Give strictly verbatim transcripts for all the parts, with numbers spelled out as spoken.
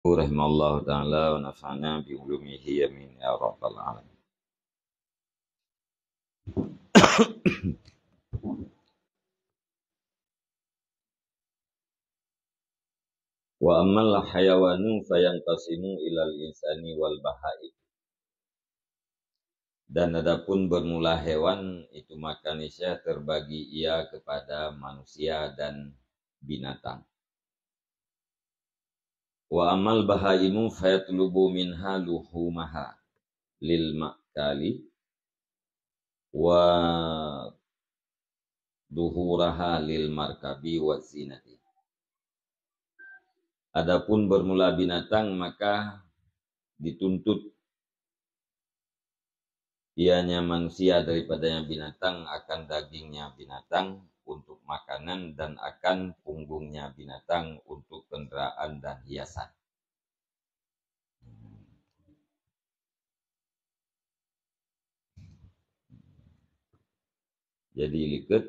Rahimahullahu ta'ala wa nafa'na bi ulumihi, amin ya rabbal alamin. Wa ammal hayawanu fayanqasimu ilal insani wal bahaim. Dan adapun bermula hewan, itu maka niscaya terbagi ia kepada manusia dan binatang. Wa ammal bahaimu fayatlubu minha luhumaha lil ma'kali wa duhuraha lil markabi wa zinati. Adapun bermula binatang, maka dituntut ianya manusia daripadanya binatang akan dagingnya binatang untuk makanan dan akan punggungnya binatang untuk kendaraan dan hiasan. Jadi likot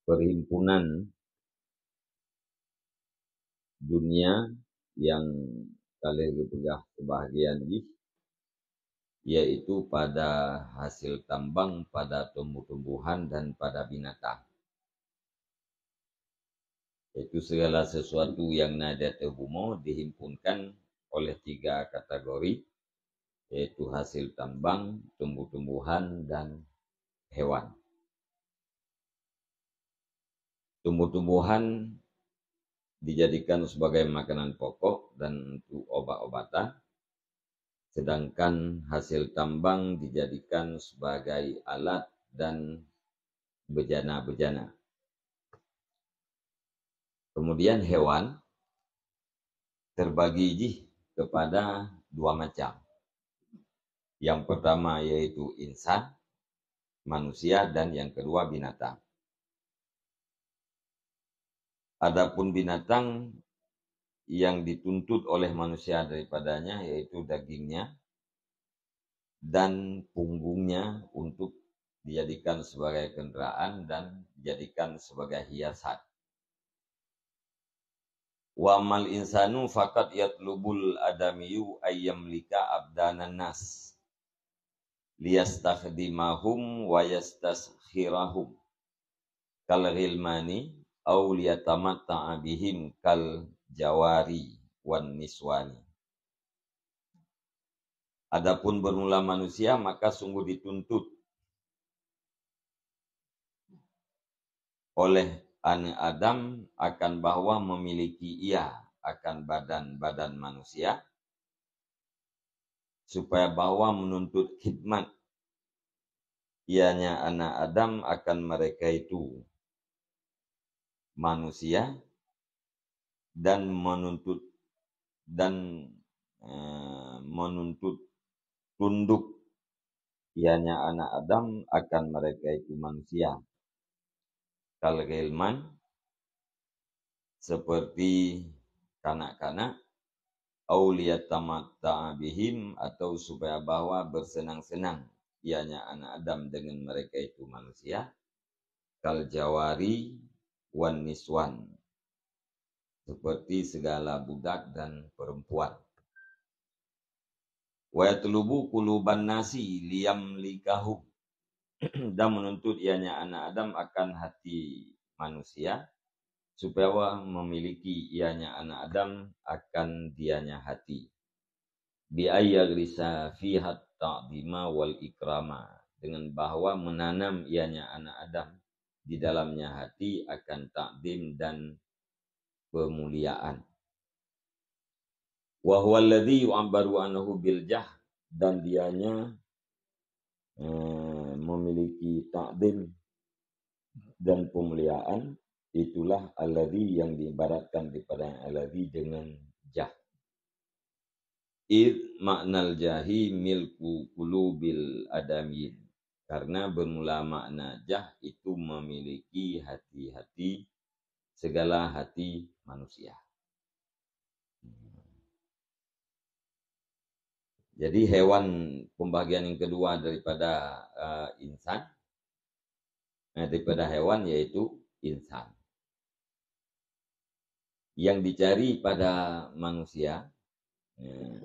perhimpunan dunia nyang ka lheueh geupeugah sebahagian jih, yaitu pada hasil tambang, pada tumbuh-tumbuhan, dan pada binatang. Yaitu segala sesuatu nyang na di ateueh bumoe dihimpunkan oleh tiga kategori, yaitu hasil tambang, tumbuh-tumbuhan, dan hewan. Tumbuh-tumbuhan dijadikan sebagai makanan pokok dan untuk obat-obatan, sedangkan hasil tambang dijadikan sebagai alat dan bejana-bejana. Kemudian hewan terbagi jih kepada dua macam. Yang pertama yaitu insan, manusia, dan yang kedua binatang. Adapun binatang yang dituntut oleh manusia daripadanya yaitu dagingnya dan punggungnya untuk dijadikan sebagai kendaraan dan dijadikan sebagai hiasan. Wa ammal insanu faqad yatlubul adamiyu ayyamlika abdanan nas liyastakhdimahum wa yastaskhirahum kal ghilmani aw liyatamatta'a bihim kal jawari wan niswani. Adapun bermula manusia, maka sungguh dituntut oleh aneuk Adam akan bahwa memiliki ia akan badan-badan manusia, supaya bahwa menuntut khidmat ianya anak Adam akan mereka itu manusia, dan menuntut, dan, eh, menuntut tunduk ianya anak Adam akan mereka itu manusia. Kal ghilman, seperti kanak-kanak, au liyatamatta'a bihim, atau supaya bahwa bersenang-senang ianya anak Adam dengan mereka itu manusia, kal jawari wan niswan, seperti segala budak dan perempuan. Wa yatlubu quluban nasi liyamlikahum, dan menuntut ianya anak Adam akan hati manusia, supaya memiliki ianya anak Adam akan dianya hati. Bi ayyagrisa fihat ta'dima wal ikrama, dengan bahwa menanam ianya anak Adam di dalamnya hati akan takdim dan pemuliaan. Wa huwa alladzi yu'abbaru anhu bil jah, dan dianya, eh, memiliki takdim dan pemuliaan, itulah alladzi yang diibaratkan daripada alladzi dengan jah. Id maknal jahi milku qulubil adamin. Karena bermula makna jah itu memiliki hati-hati, segala hati manusia. Jadi hewan pembahagian yang kedua daripada, eh, insan, eh, daripada hewan yaitu insan. Yang dicari pada manusia, eh,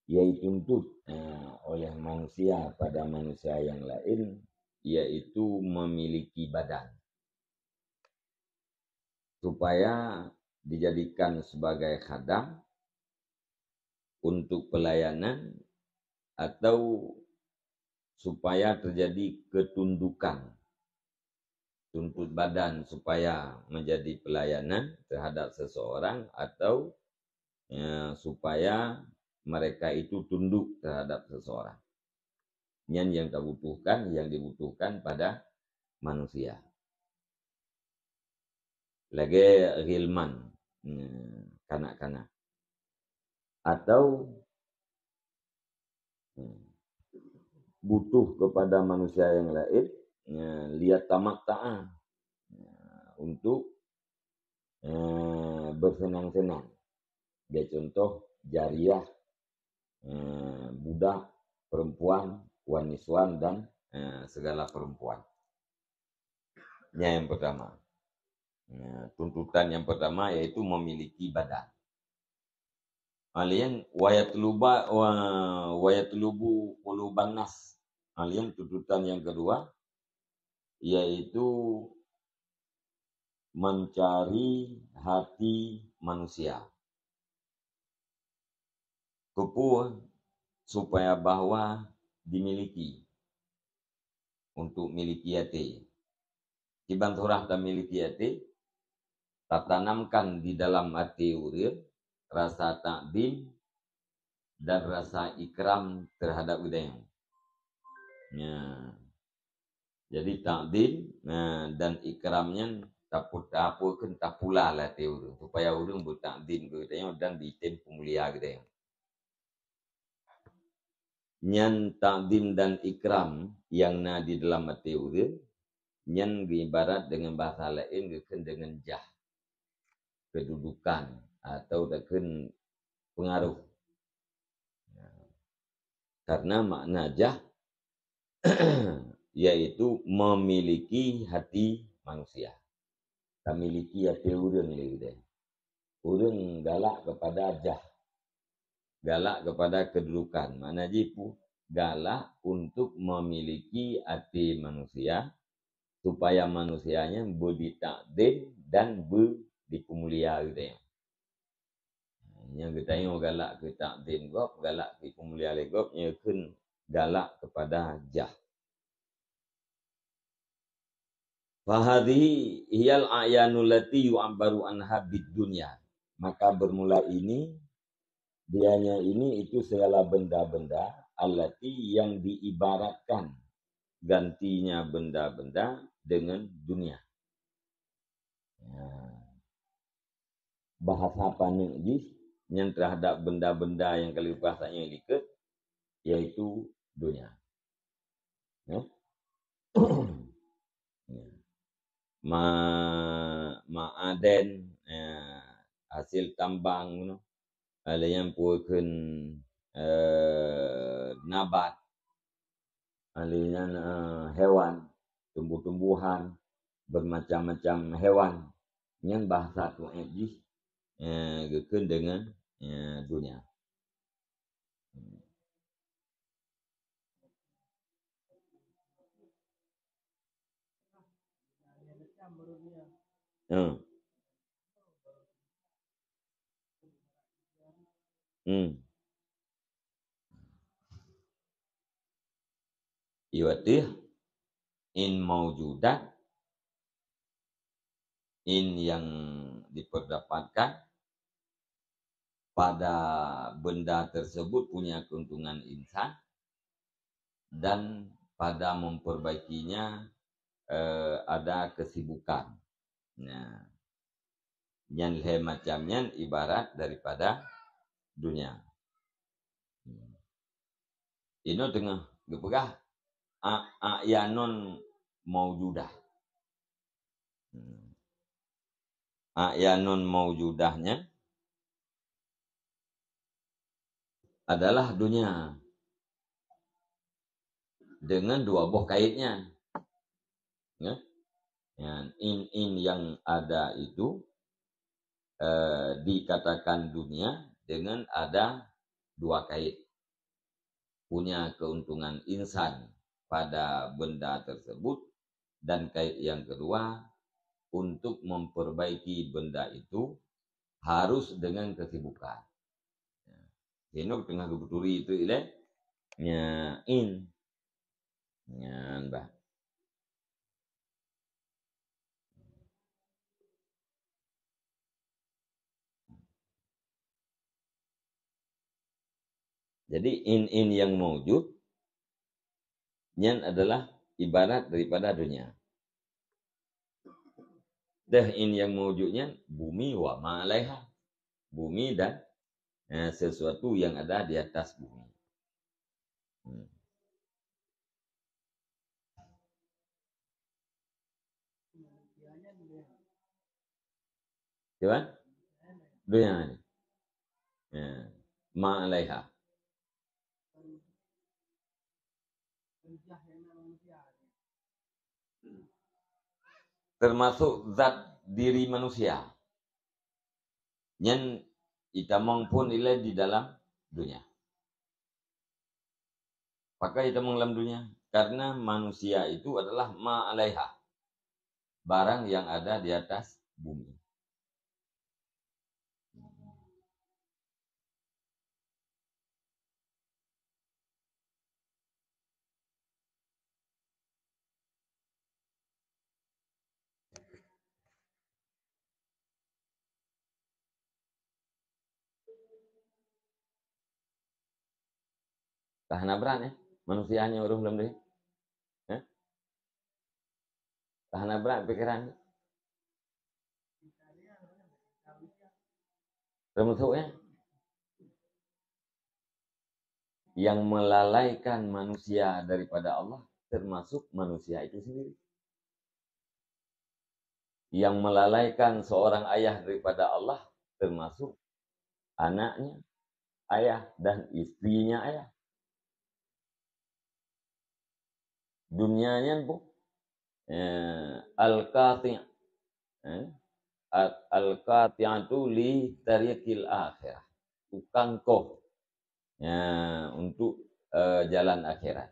yang dituntut, eh, oleh manusia pada manusia yang lain, yaitu memiliki badan. Supaya dijadikan sebagai khadam untuk pelayanan atau supaya terjadi ketundukan. Tuntut badan supaya menjadi pelayanan terhadap seseorang atau, ya, supaya mereka itu tunduk terhadap seseorang. Nyan yang tabutuhkan, yang dibutuhkan pada manusia. Lagèe ghilman, hmm, kanak-kanak. Atau, hmm, butuh kepada manusia yang lain, ya, liyatamatta'a, ya, untuk, eh, bersenang-senang. Lagèe contoh, jariyah, eh, budak, perempuan, wan niswan, dan, eh, segala perempuan. Nyan yang pertama. Nah, tuntutan yang pertama yaitu memiliki badan. Alien wayatluba, wa-, wayatlubu quluban nas. Alien tuntutan yang kedua yaitu mencari hati manusia. Keupeue? Supaya bahwa dimiliki, untuk miliki até. Kiban surah tamiliki até, tatanamkan di dalam até ureuëng rasa takdim dan rasa ikram terhadap geutanyoe. Ya. Jadi takdim, nah, dan ikram nyan tapu-, tapeukheun tapula lam até ureuëng, supaya ureuëng beutakdim keu geutanyoe dan jitem peumulia geutanyoe. Nyan takdim dan ikram nyang na di dalam até ureuëng, nyan geuibarat deungon bahasa laén geukheun deungon jah, kedudukan, atau takheun pengaruh. Karena makna jah yaitu memiliki hati manusia. Tamiliki até ureuëng lé udeh. Ureuëng galak kepada jah. Galak kepada kedudukan. Makna jih pu-, galak untuk memiliki até manusia, supaya manusia nyan beuditakdim dan beu-, dipeumulia geutanyoe. Nyang geutanyoe galak keu takdim gob, galak keu peumulia lé gob, nyoe kheun galak kepada jah. Fahadhihi hiyal a'yanul lati yu'abbaru anha bid dunya. Maka bermula ini, dianya ini itu segala benda-benda allati yang diibaratkan gantinya benda-benda dengan dunia. Ya. Bahasa paneuk jih nyan terhadap benda-benda nyang ka leupah tanyoe likot, yaitu dunia. Ya. Ya. Ma-, maaden, ya, hasil tambang, you know. Alèh nyan peue kheun, eh, nabat. Alèh nyan, eh, hewan, tumbuh-tumbuhan, bermacam-macam hewan. Nyan bahasa tu'et jih, eh, geukheun deungon, eh, dunia. Hmm. Hmm. Iwatih in maujudat, in yang diperdapatkan pada benda tersebut punya keuntungan insan, dan pada memperbaikinya, eh, ada kesibukan. Nah, nyan lhèe macam nyan ibarat daripada dunia. Hmm. Inoe teungoh geupeugah a-, a'yanun maujudah. Hmm. A'yanun maujudah nyan adalah dunia dengan dua boh kait nyan. Ya. Nyan, in, in yang ada itu eh, dikatakan dunia dengan ada dua kait. Punya keuntungan insan pada benda tersebut, dan kait yang kedua, untuk memperbaiki benda itu harus dengan kesibukan. Ya. Sinok teungoh geuturi itu ilée. Nya in. Nyan bah. Jadi in-in yang maujud nyan adalah ibarat daripada dunia. Dah in yang maujud nyan bumi wa ma alaiha. Bumi dan, eh, sesuatu yang ada di atas bumi. Hmm. Cuba? Dunia ni. Ya. Ma alaiha. Termasuk zat diri manusia. Nyan itamong pun ilée di dalam dunia. Pakon itamong lam dunia? Karena manusia itu adalah ma alaiha, barang yang ada di atas bumi. Ka hana brat, eh, manusia nyoe rôh lom deh? Eh? Ka hana brat pikiran? Termasuk, ya? Yang melalaikan manusia daripada Allah, termasuk manusia itu sendiri. Yang melalaikan seorang ayah daripada Allah, termasuk anaknya ayah dan istrinya ayah. Dunia nyan pun, eh, al-qati', eh, al- al-qati'atu li tariqil akhirah. Tukang koh, ya, untuk, eh, jalan akhirat.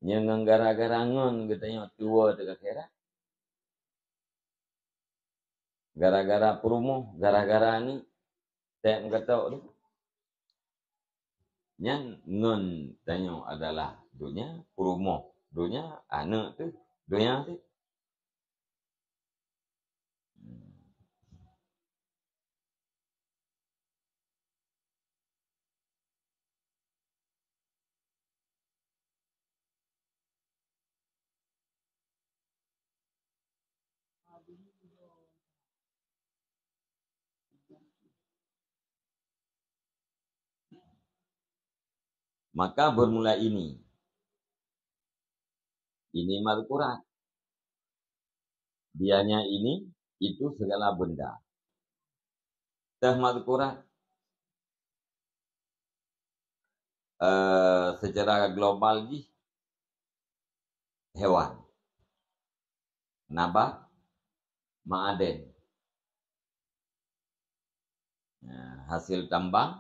Nyang ngon gara-gara ngon geutanyoe tuwoe teuka akhirat. Gara-gara peurumoh, gara-gara ni, tém gatok tu. Nyan ngon tanyoe adalah dunia, peurumoh dunia, aneuk tu dunia tu. Maka bermula ini. Ini madhkurat. Dianya ini, itu segala benda. Teuh madhkurat, eh, secara global jih hewan, nabat, ma'aden. Nah, hasil tambang,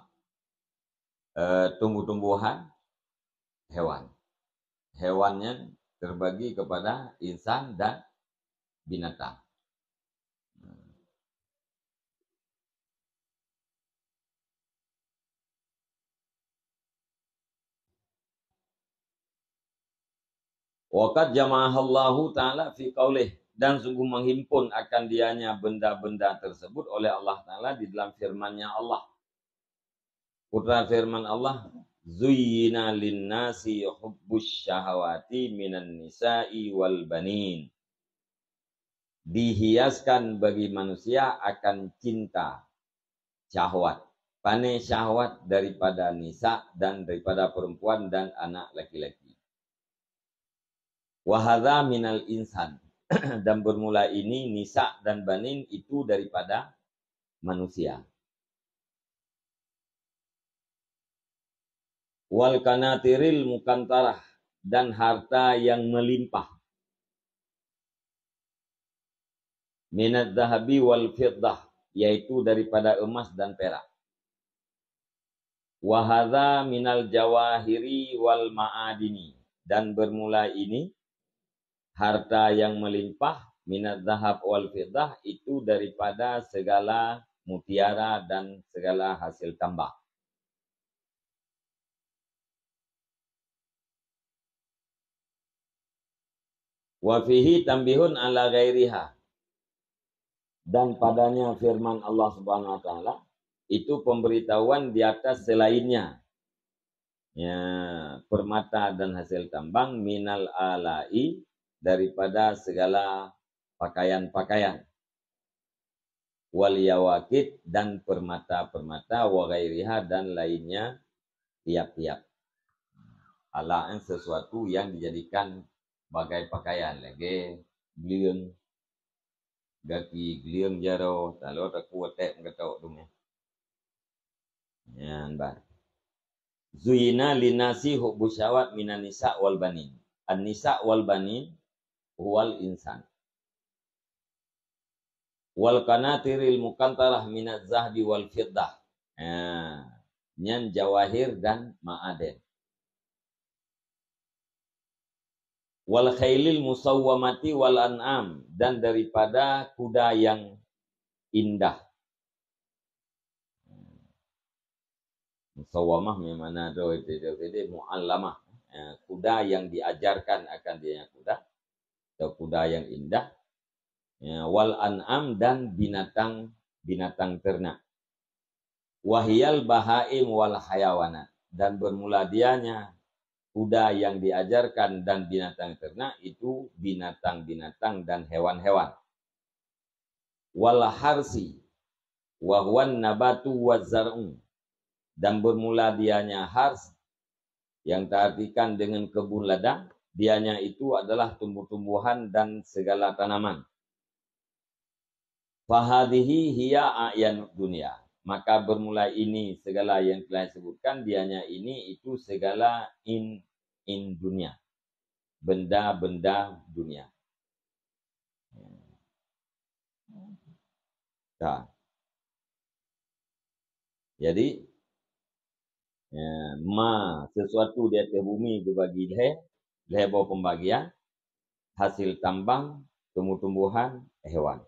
eh, tumbuh-tumbuhan, hewan. Hewan nyan terbagi kepada insan dan binatang. Wa qad jama'ahallahu ta'ala fi qaulih, dan sungguh menghimpun akan dianya benda-benda tersebut oleh Allah Ta'ala di dalam firman-Nya Allah. Putra firman Allah, "Zuyyina linnasi hubbus syahawati minan nisa'i wal banin." Dihiaskan bagi manusia akan cinta syahwat. Pane syahwat daripada nisa dan daripada perempuan dan anak laki-laki. Wa hadza minal insan. Dan bermula ini nisa dan banin itu daripada manusia. Wal qanatiril muqantarah, dan harta yang melimpah. Minadz-dzahabi wal fiddah, yaitu daripada emas dan perak. Wa hadza minal jawahiri wal ma'adini, dan bermula ini harta yang melimpah, minadz-dzahab wal fiddah, itu daripada segala mutiara dan segala hasil tambang. Wa fihi tanbihun ala ghairiha. Dan padanya firman Allah Subhanahu wa Taala, itu pemberitahuan di atas selainnya. Ya, permata dan hasil tambang, minal ala'i, daripada segala pakaian-pakaian, wal yawakit, dan permata-permata, wa ghairiha, dan lainnya tiap-tiap. Ala, eh, sesuatu yang dijadikan bagai pakaian, lagée gleueng, gaki gleueng jaroe, talo taku até meugatok tu meh. Nyan ban. Zuyina linasi hubbu syahwat minan nisa wal banin. An-nisa wal banin huwal insan. Wal qanatiril muqantarah minaz zahabi wal fiddah. Ha, nyan jawahir dan ma'aden. Wal khailil musawwamati wal an'am, dan daripada kuda yang indah. Musawwamah memang ada itu, itu, itu, muallamah. Eh, kuda yang diajarkan akan dia kuda, atau kuda yang indah. Ya, wal an'am, dan binatang-binatang ternak. Wahiyal bahaim wal hayawanat, dan bermula dianya kuda yang diajarkan dan binatang ternak itu binatang-binatang dan hewan-hewan. Wal harsi, wa huwan nabatu waz zar'u, dan bermula dianya hars yang taartikan dengan kebun ladang, dianya itu adalah tumbuh-tumbuhan dan segala tanaman. Fahadhihi hiya a'yanud dunya. Maka bermula ini segala yang telah disebutkan, dianya ini itu segala in, in dunia. Benda-benda dunia. Dah. Jadi, ya, ma, sesuatu di atas bumi dibagi lhèe, lhèe boh pembagian, hasil tambang, tumbuh-tumbuhan, hewan.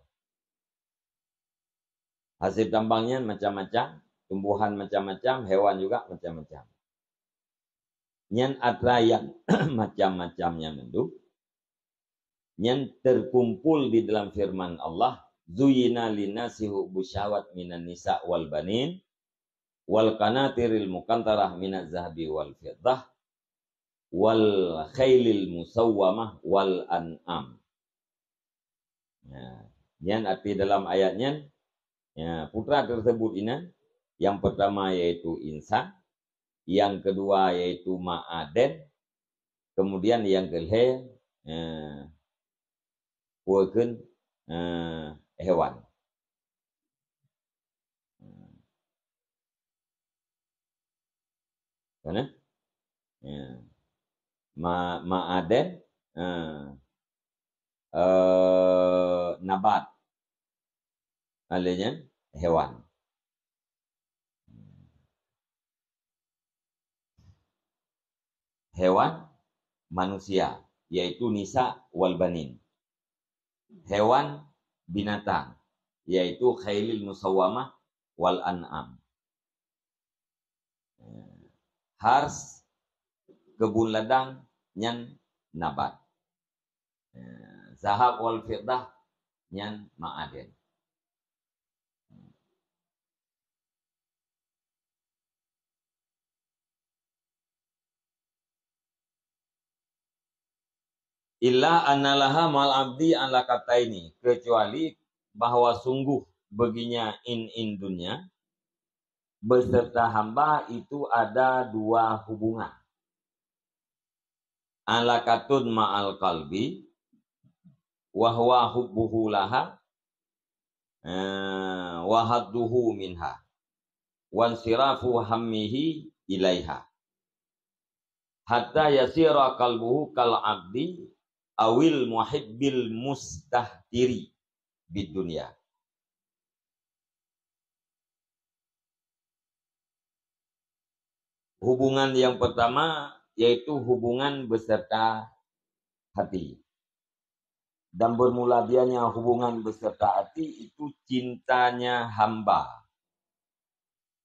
Hasil tambang nyan macam-macam, tumbuhan macam-macam, hewan juga macam-macam. Nyan atra nyang macam-macam nyan mandum, nyan terkumpul di dalam firman Allah, "Zuyyina linnasi hubbu syahwat minan nisa wal banin, wal qanatiril muqantarah minaz zahabi wal fiddah, wal khailil musawwamah wal an'am." Ya, nyan arti dalam ayat nyan, ya, putra tersebut inan, yang pertama yaitu insan, yang kedua yaitu ma'aden, kemudian yang kelhèe, eh, peue kheun, eh, hewan. Mana? Ya. Ma, ma'aden, eh, eh, nabat. Alanya hewan. Hewan, manusia, yaitu nisa wal banin. Hewan, binatang, yaitu khailil musawwamah wal an'am. Hars, kebun ladang, nyan nabat. Zahab wal fiddah, nyan ma'aden. Illa anna laha mal abdi alaqataini, kecuali bahwa sungguh baginya in, in dunia, beserta hamba itu ada dua hubungan. Alaqatun ma'al qalbi, wa huwa hubbuhu laha, eh, wa hadduhu minha, wa insirafu hammihi ilaiha. Hatta yasira qalbuhu kal abdi awil muhibbil mustahtiri. bid dunya. Hubungan yang pertama yaitu hubungan beserta hati. Dan bermula dianya hubungan beserta hati itu cintanya hamba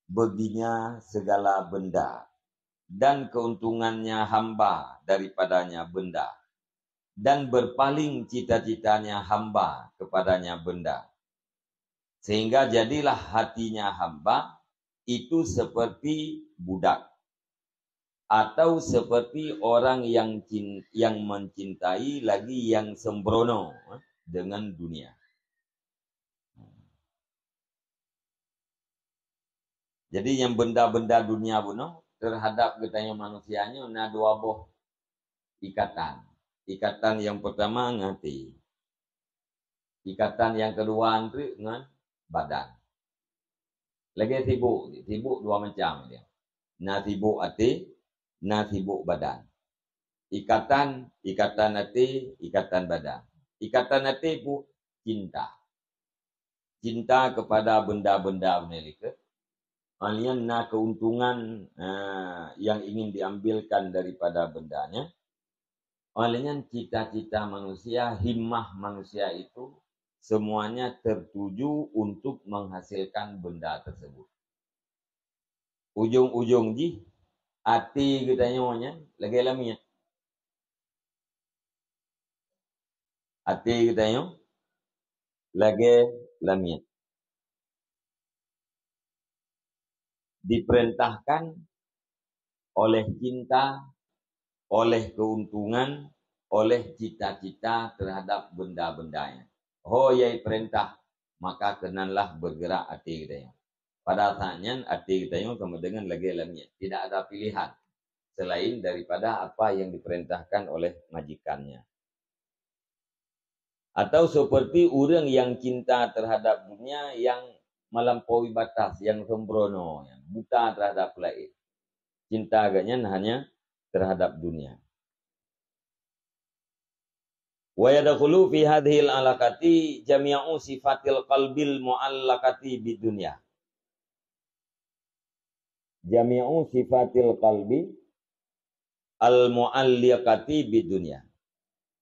baginya segala benda, dan keuntungannya hamba daripadanya benda, dan berpaling cita-citanya hamba kepadanya benda. Sehingga jadilah hatinya hamba itu seperti budak, atau seperti orang yang cin-, yang mencintai lagi yang sembrono dengan dunia. Jadi nyang benda-benda dunia bunoe terhadap geutanyoe manusia nyoe na dua boh ikatan. Ikatan yang pertama ngon até. Ikatan yang kedua treuk ngon badan. Lagèe sibuk, sibuk dua macam dia. Na sibuk até, na sibuk badan. Ikatan, ikatan até, ikatan badan. Ikatan até pun cinta. Cinta kepada benda-benda bunoe likot. Hal nyan na keuntungan, eh, yang ingin diambilkan daripada benda nyan. Oleh nyan cita-cita manusia, himmah manusia itu semuanya tertuju untuk menghasilkan benda tersebut. Ujong-ujong jih, até geutanyoe nyan lagèe lamiet. Até geutanyoe lagèe lamiet. Diperintahkan oleh cinta, oleh keuntungan, oleh cita-cita terhadap benda-benda nyan. Ho nyang jipeurintah, maka keunanlah bergerak até geutanyoe. Pada saat nyan até geutanyoe sama dengan lagèe lamiet, tidak ada pilihan selain daripada apa yang diperintahkan oleh majikannya. Atau seperti ureuëng yang cinta terhadap dunia yang melampaui batas, yang sembrono, yang buta terhadap laén. Cinta agaknya hanya terhadap dunia. Wa yadkhulu fi hadhil alaqati jami'u sifatil qalbil mu'allaqati bid dunya. Jami'u sifatil qalbi al-mu'alliqati bid dunya.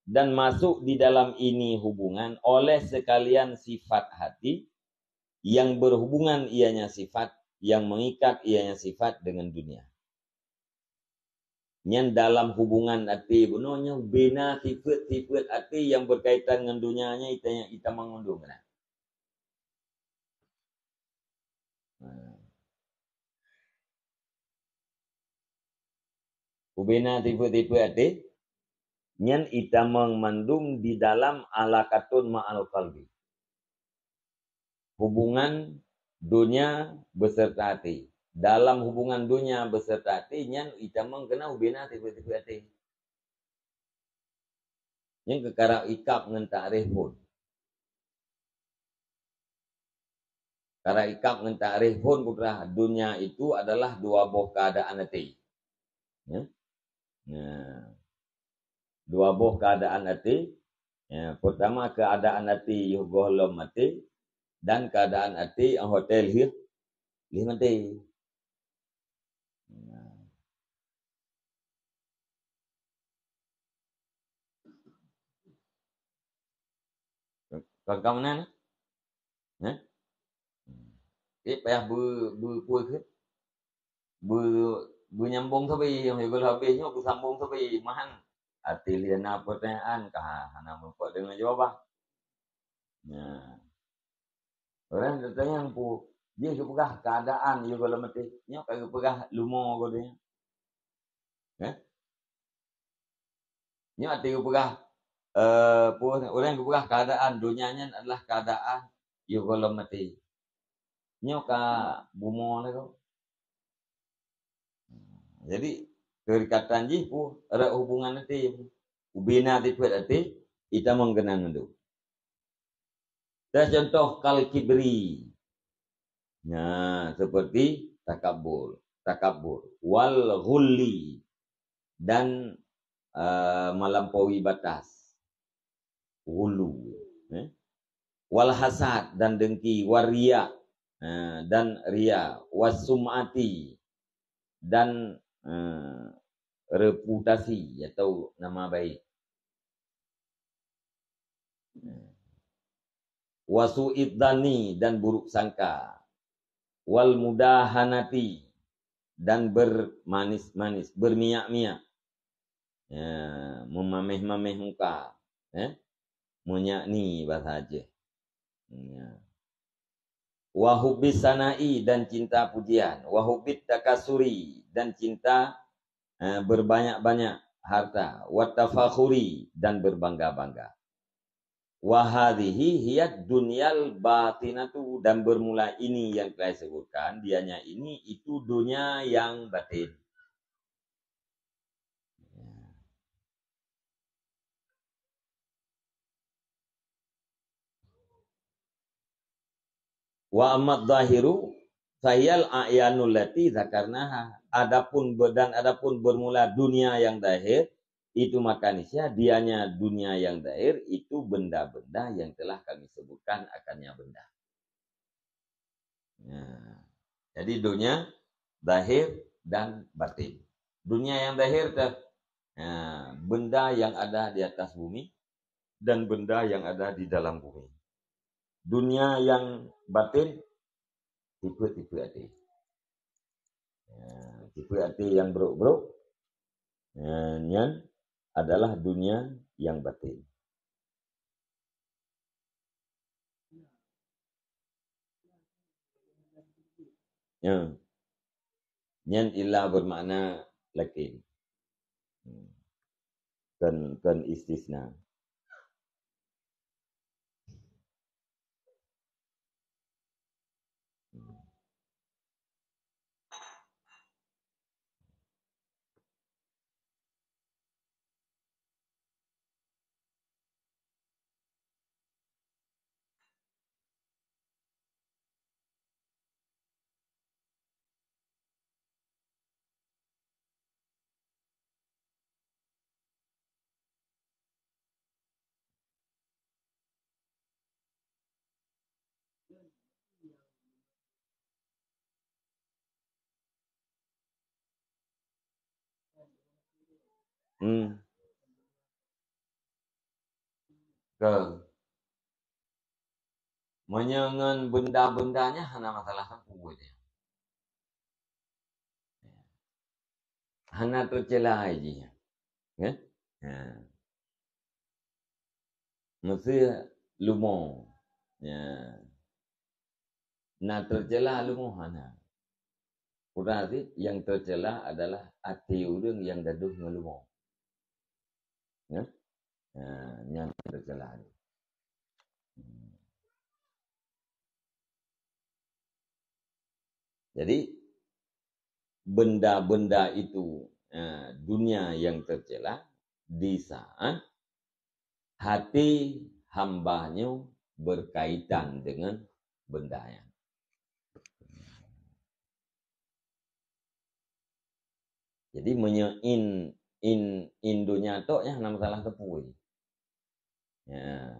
Dan masuk di dalam ini hubungan oleh sekalian sifat hati yang berhubungan ianya sifat, yang mengikat ianya sifat dengan dunia. Nyan dalam hubungan até bunoe nyoe bina sifat-sifat até yang berkaitan dengan dunia nyan ita, ita mengundung kena. Ubena tipe-tipe até, nyan itamong mandum di dalam alaqatun ma'al qalbi. Hubungan dunia beserta até. Dalam hubungan dunia beserta até, nyan itamong keunan ubena tipe-tipe até. Nyan keu karab ikab ngon takrif phon. Karab ikab ngon takrif phon putra, dunia itu adalah dua boh keuadaan até. Ya. Nah, dua boh keuadaan até. Ya, pertama keuadaan até yoh gohlom maté dan keuadaan até nyang hotel lheueh, lheueh maté. Nah. Kon ka meunan? Hah? Eh, payah beu-, beu-, peue keuh? Beu-, beunyambong sabe, nyang gohlom habéh nyoe beusambong sabe, mahan. Até lheueh na pertanyaan, ka hana meurumpok deungon jawaban. Nah. Ureuëng tatanyong peue, jih geupeugah keuadaan yoh gohlom maté. Nyoe ka geupeugah leumo gohlom nyoe. Eh? Nyoe até geupeugah, eh, peue, ureuëng geupeugah keuadaan donya nyan adalah keuadaan yoh gohlom maté. Nyoe ka bumoe lé kok. Jadi, keurikatan jih peue, erat hubungan até. Ubena tipe até, itamong keunan mandum. Dan contoh kal kibri. Nah, seperti takabur, takabur. Wal ghulli. Dan, eh, melampaui batas. Ghulu. Eh? Wal hasad, dan dengki, war riya, eh, dan riya, was sum'ati, dan, eh, reputasi atau nama baik. Wa su'idzanni, dan buruk sangka. Wal mudahanati, dan bermanis-manis, berminyak-minyak. Ya, memameh-mameh muka, eh? Meunyak ni bahasa Aceh. Ya. Wa hubbis sana'i, dan cinta pujian, wa hubbit takasuri, dan cinta, eh, berbanyak-banyak harta, wa tafakhuri, dan berbangga-bangga. Wa hadhihi hiyad dunyal batinatu, dan bermula ini yang telah disebutkan, dianya ini itu dunia yang batin. Wa amma zahiru fahiyal a'yanul lati zakarnaha. Adapun be-, dan adapun bermula dunia yang zahir, itu maka niscaya dianya dunia yang zahir itu benda-benda yang telah kami sebutkan akannya benda. Nah, jadi dunia zahir dan batin. Dunia yang zahir teh, nah, benda yang ada di atas bumi dan benda yang ada di dalam bumi. Dunia yang batin, tipe-tipe até. Ya, tipe até yang brok-brok, ya, nyan adalah dunia yang batin. Ya. Nyan illa bermakna lakin. Hmm. Kon, kon istisna. Hmm. Ke. Meunyoe ngon benda-benda nyan hana masalah sapeue jih. Hana teucela jih nyan. Ya? Ha. Meusé lumo. Ya. Na teucela lumo hana. Kurang cit, nyang teucela adalah até ureuëng nyang gadôh ngon lumo. Ya? Ha, nyan teucela. Jadi, benda-benda itu, eh, dunia yang tercela di saat hati hamba nyoe berkaitan dengan benda nyan. Jadi, meunyoe in, in, in donya tok nyan hana masalah teupui. Ya.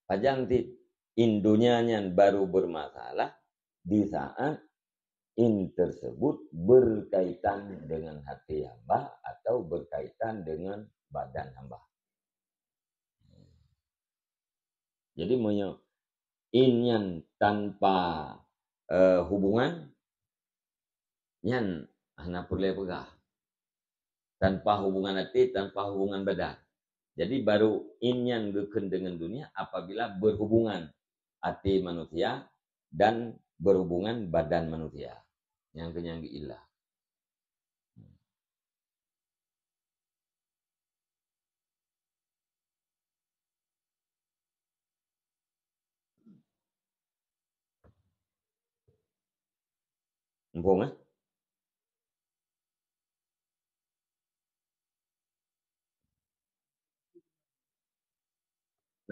Pajan cit in donya nyan baru bermasalah di saat in tersebut berkaitan dengan hati hamba atau berkaitan dengan badan hamba. Jadi, meunyoe in nyan tanpa, eh, hubungan, nyan hana peureulée peugah. Tanpa hubungan até, tanpa hubungan badan. Jadi, baru in nyan geukheun deungon dunia apabila berhubungan até manusia dan berhubungan badan manusia. Nyang keu nyang geuilah. Muphom, eh?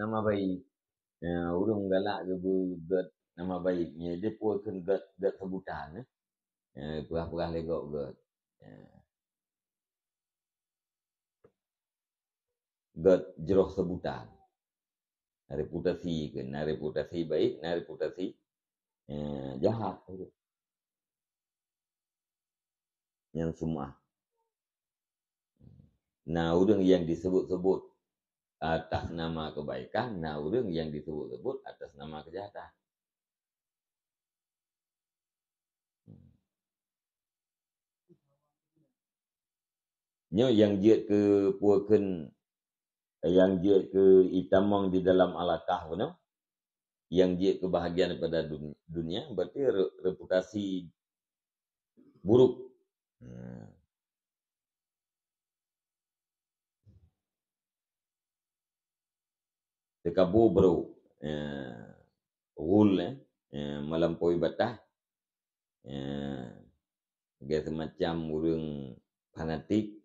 Nama baik. Ya, ureuëng galak geubeuet gét nama baik. Ya, dia pun kheun gét, gét sebutan, eh. Ya, peugah-peugah lé gob gét. Ya. Gét jroh sebutan. Reputasi ke, na reputasi baik, na reputasi, eh, jahat. Nyan sum'ah. Na ureuëng nyang disebut-sebut atas nama kebaikan, na ureuëng nyang disebut-sebut atas nama kejahatan. Nyoe nyang jeuet keu peue kheun, nyang jeuet keu itamong di dalam alakah bunoe, nyang jeuet keu bahagian daripada dun-, dunia, berarti re-, reputasi buruk. Hmm. Teukabu brok, eh, ghul, eh, eh, melampaui batas, eh, lagée semacam ureuëng fanatik,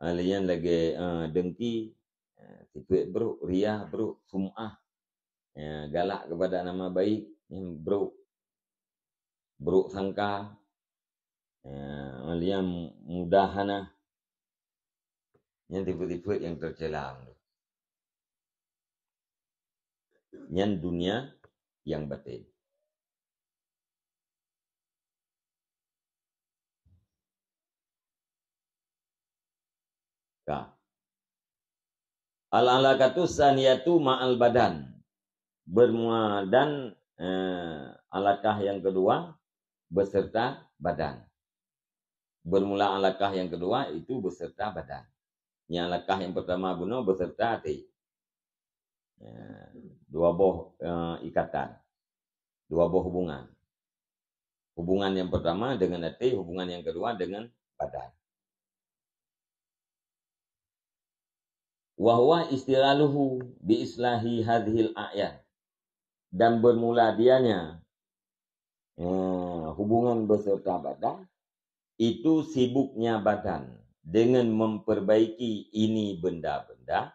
ah, lagée nyan lagée, eh, dengki, eh, sifeuet brok, riya brok, sum'ah, eh, galak kepada nama baik, nyan brok, brok sangka, eh, lagée nyan mudahanah, nyan sifeuet-sifeuet nyang teucela. Nyan dunia nyang batin. Ka. Al-alaqatu tsaniyatu ma'al badan. Bermula dan, eh, alakah yang kedua beserta badan. Bermula alakah yang kedua itu beserta badan. Nyang alakah yang pertama bunoe beserta até. Eh, dua boh, eh, ikatan. Dua boh hubungan. Hubungan yang pertama dengan até, hubungan yang kedua dengan badan. Wa huwa istighaluhu bi islahi hadhil a'yan. Dan bermula dianya, eh, hubungan beserta badan, itu sibuknya badan dengan memperbaiki ini benda-benda,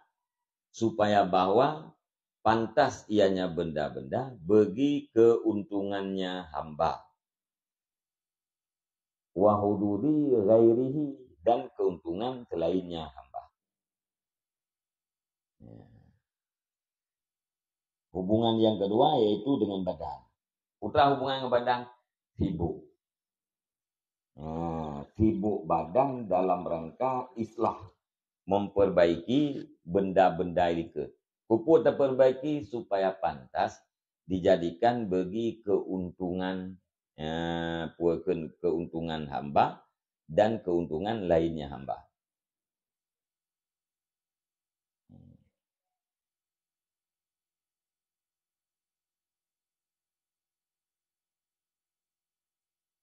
supaya bahwa pantas ianya benda-benda bagi keuntungannya hamba. Wa hududi ghairihi, dan keuntungan selainnya hamba. Ya. Hubungan yang kedua yaitu dengan badan. Peue hubungan dengan badan? Sibuk. Ha, sibuk badan dalam rangka islah, memperbaiki benda-benda likot. Keupeue taperbaiki? Supaya pantas dijadikan bagi keuntungan, eh, peue kheun, keuntungan hamba dan keuntungan lainnya hamba.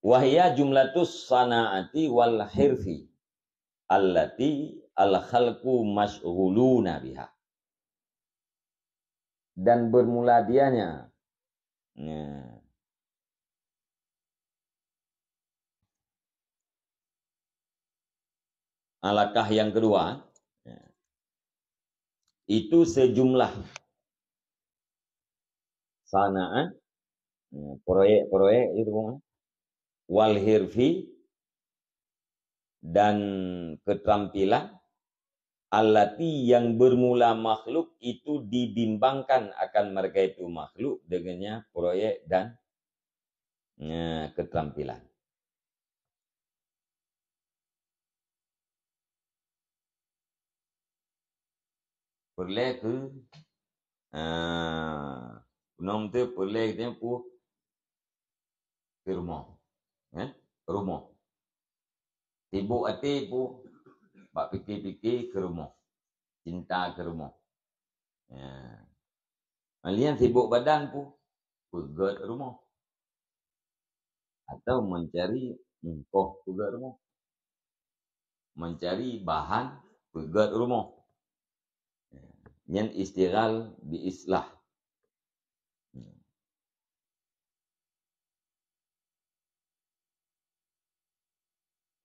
Wa hiya jumlatus sana'ati wal hirfi allati al khalqu masyghuluna biha. Dan bermula dianya. Nah. Alakah yang kedua, itu sejumlah sana'at, proyek-proyek itu, wal hirfi, dan keterampilan, allati, yang bermula makhluk itu dibimbangkan akan mereka itu makhluk dengannya proyek dan, eh, keterampilan. Peureulée keu, ah, bunoe teuh peureulée geutanyoe peue? Keu rumoh. Eh? Rumoh. Sibuk até peue? Bak pike-pike keu rumoh. Cinta keu rumoh. Ya. Alheuh nyan sibuk badan peue? Peugét rumoh. Atau mencari ongkoh peugét rumoh. Mencari bahan peugét rumoh. Nyan istighal bi islah.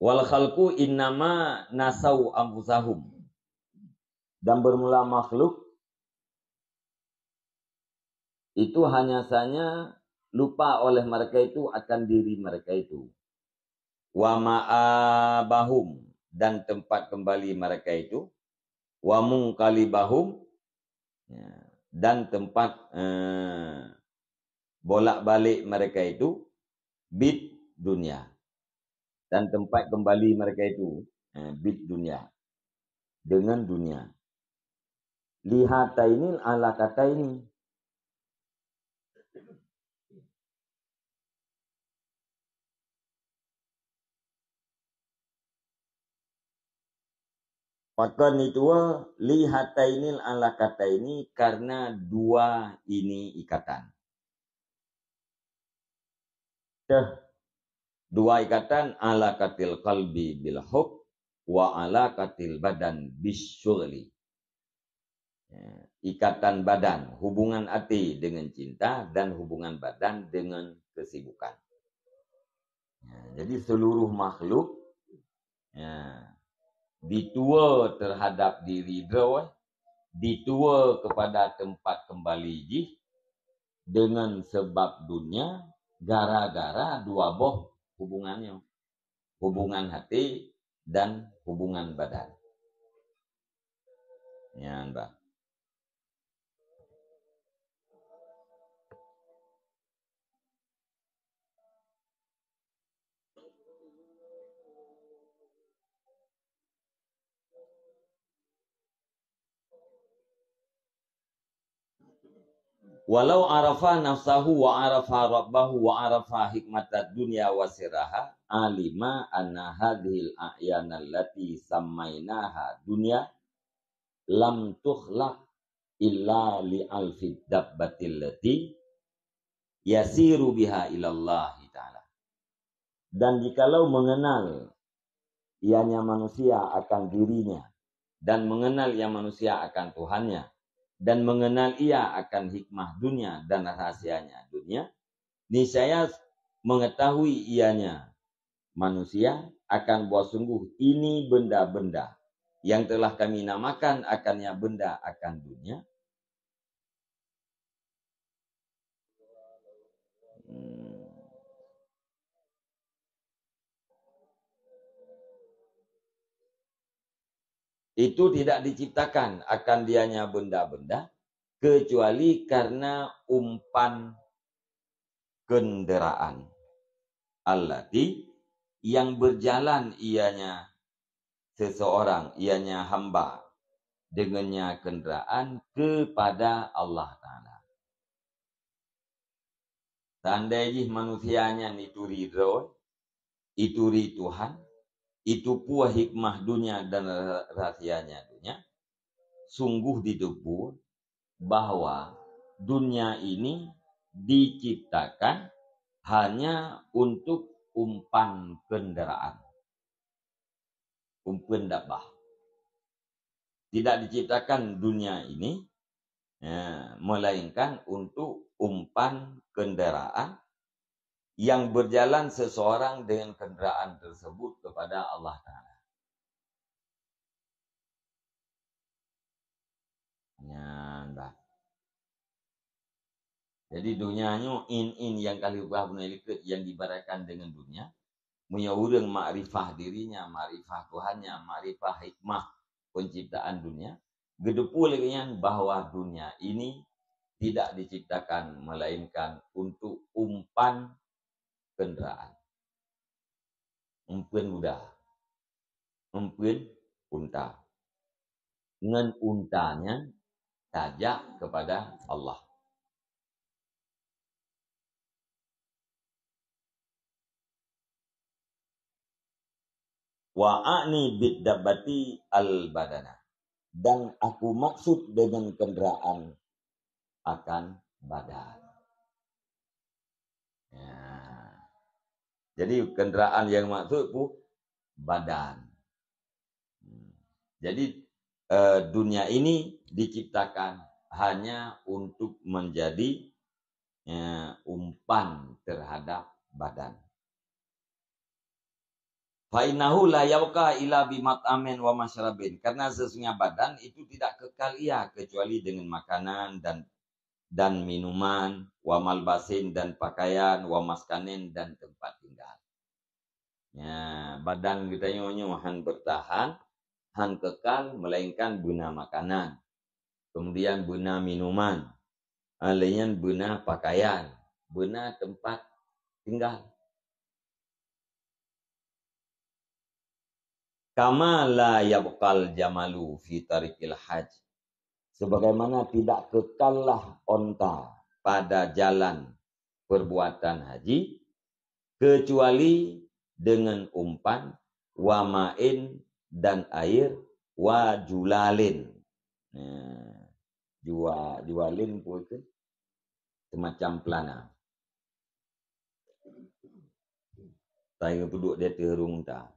Wal khalqu innama nasau anfusahum. Dan bermula makhluk itu hanya saja lupa oleh mereka itu akan diri mereka itu. Wa ma'abahum, dan tempat kembali mereka itu. Wa munqalibahum, ya, dan tempat, eh, bolak-balik mereka itu bid dunia. Dan tempat kembali mereka itu, eh, bid dunia. Dengan dunia. Lihatainil alaqataini. Pakon itu lihatainil alaqataini, karena dua ini ikatan. Teuh, dua ikatan, alaqatil qalbi bil hub wa alaqatil badan bis syughli. Ya, ikatan badan, hubungan hati dengan cinta dan hubungan badan dengan kesibukan. Ya, jadi seluruh makhluk, ya, dituwa terhadap diri droe, dituwa kepada tempat kembali jih dengan sebab dunia gara-gara dua boh hubungan nyoe. Hubungan hati dan hubungan badan. Nyan bah. Walau arafa nafsahu wa arafa rabbahu wa arafa hikmatad dunya wa sirraha, alima anna hadhil a'yanal lati sammainaha dunya lam tukhlaq illa li alfid dabbatil lati yasiru biha ilallahi ta'ala. Dan jikalau mengenal ianya manusia akan dirinya, dan mengenal ia manusia akan Tuhannya, dan mengenal ia akan hikmah dunia dan rahasianya dunia, niscaya mengetahui ianya manusia akan bahwa sungguh ini benda-benda yang telah kami namakan akannya benda akan dunia. Hmm. Itu tidak diciptakan akan dianya benda-benda kecuali karena umpan kenderaan. Allati, yang berjalan ianya seseorang, ianya hamba, dengannya kenderaan kepada Allah Ta'ala. Seandai jih manusia nyan ituri droe, ituri Tuhan, itupeue hikmah dunia dan rahasianya dunia, sungguh ditupeue bahwa dunia ini diciptakan hanya untuk umpan kenderaan, umpan dabbah. Tidak diciptakan dunia ini, ya, melainkan untuk umpan kenderaan yang berjalan seseorang dengan kenderaan tersebut kepada Allah Ta'ala. Nyan bah. Jadi dunia nyoe in-in yang kali ubah bunoe likot yang diibaratkan dengan dunia. Meunyoe ureuëng makrifah dirinya, makrifah Tuhannya, makrifah hikmah penciptaan dunia, geuteupeue lagée nyan bahwa dunia ini tidak diciptakan melainkan untuk umpan kenderaan. Umpan kuda. Umpan unta. Ngon unta nyan tajak kepada Allah. Wa a'ni bid dabbati al badana. Dan aku maksud dengan kenderaan akan badan. Ya. Jadi kenderaan yang maksud pun badan. Hmm. Jadi, eh, dunia ini diciptakan hanya untuk menjadi, eh, umpan terhadap badan. Fa innahu la yabqa illa bi mat'amin wa masyrabin. Karena sesungguhnya badan itu tidak kekal ia kecuali dengan makanan dan, dan minuman, wa malbasin dan pakaian, wa maskanin dan tempat tinggal. Ya, badan geutanyoe nyoe han bertahan, han kekal, melainkan beuna makanan, Kemudian beuna minuman, ah, lheuh nyan beuna pakaian, beuna teumpat tinggal. Kama la yabqal jamalu fi tariqil haj. Sebagaimana tidak kekallah onta pada jalan perbuatan haji, kecuali dengan umpan, wa ma'in, dan air, wa julalin. Nah, jua-, julalin pun itu semacam pelana. Tanyoe peuduek di ateueh rueng unta.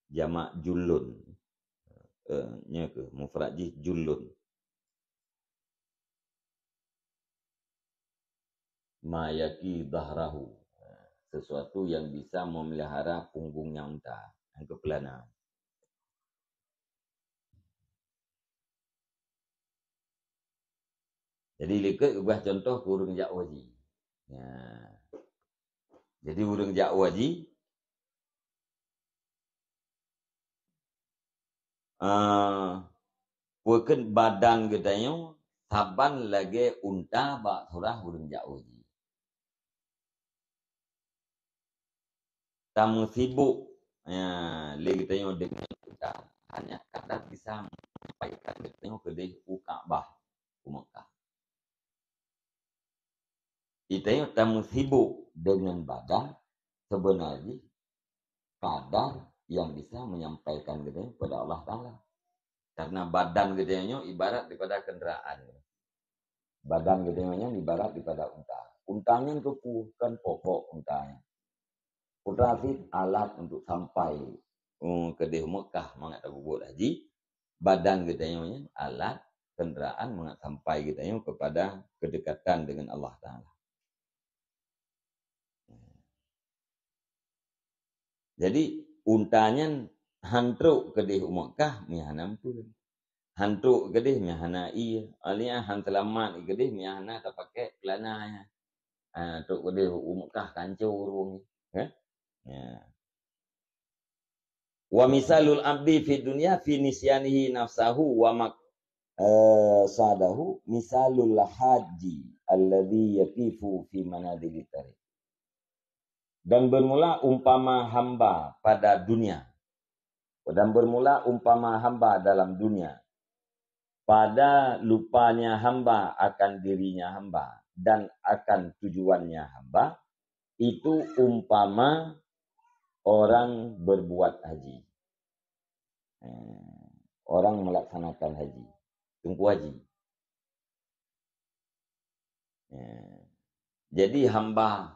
Jamak julun. Eh, nyoe keuh, mufrad jih julun. Ma yaki dhahrahu. Sesuatu yang bisa memelihara punggungnya unta. Nyang keuh pelana. Jadi, likot geupeugah contoh keu ureuëng jak haji. Ya. Jadi, ureuëng jak haji, ah, peue kheun badan geutanyoe saban lagée unta bak surah ureuëng jak haji. Tameusibuk, ya, lé geutanyoe deungon unta, hanya kadar bisa menyampaikan geutanyoe keudeh u Ka'bah, u Mekah. Geutanyoe tameusibuk deungon badan, sebenarnya kadar yang bisa menyampaikan geutanyoe kepada Allah Taala. Karena badan geutanyoe nyoe ibarat daripada kenderaan. Badan geutanyoe nyan ibarat daripada unta. Unta nyan keupeue? Kan pokok unta nyan. Unta cit alat untuk sampai, eh, keudeh Mekah mangat tapeubuet haji. Badan geutanyoe nyan alat kenderaan mangat sampai geutanyoe kepada kedekatan dengan Allah Taala. Jadi, unta nyan han trok keudeh u Mekah meuhana meupeue. Han trok keudeh meuhana ié. Aleueh han seulamat keudeh meuhana tapakai pelana nyan. Ah, trok keudeh u Mekah kancor ureuëng. Eh? Ya. Wa misalul abdi fid dunya fi nisyanihi nafsahu wa mak-, eh, sadahu misalul haji alladhi yaqifu fi manazili tariq. Dan bermula umpama hamba pada dunia. Dan bermula umpama hamba dalam dunia. Pada lupanya hamba akan dirinya hamba dan akan tujuannya hamba, itu umpama orang berbuat haji. Eh, orang melaksanakan haji. Teungku haji. Eh, jadi hamba,